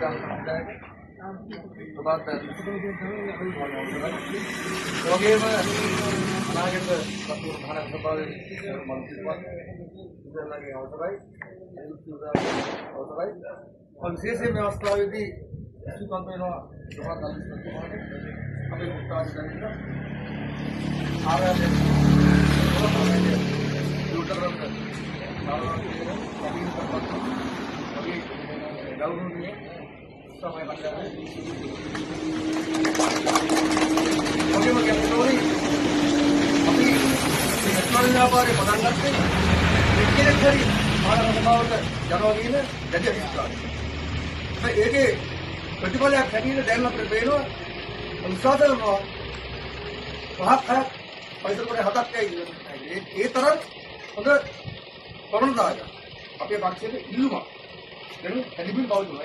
විද්‍යාලයට ප්‍රභාත් ඒ වගේම අනාගත කතුරු මහනගර සභාවේ මන්ත්‍රීතුමන් ඉඳලාගේ අවසරයි, අවසරයි. මම විශේෂයෙන් මේ අවස්ථාවේදී ස්තුතිවන්ත වෙනවා ප්‍රභාත් අලිස්තුමාට, අපේ මුත්තාජි දරින්න කාර්යාලයේ ගෞරවනීය සමය කණ්ඩායම වගේම කියන්න ඕනි, අපි මේ මැතිවරණ ව්‍යාපාරේ පටන් ගත්තේ එක්කෙනෙක් හරි මහනගර සභාවට යනවා කියන දැඩි අධිෂ්ඨානය. හැබැයි ඒකේ ප්‍රතිඵලයක් හැටියට දැන් අපිට පේනවා, විශ්වාස කරනවා පහක් හයක් පරිසර කොටේ හතක් යයි. ඒ තරම් හොඳ ප්‍රවණතාවයක් අපේ පක්ෂයේ ඉල්ලුමක් දැන් හැදිමින් පවතිනවා.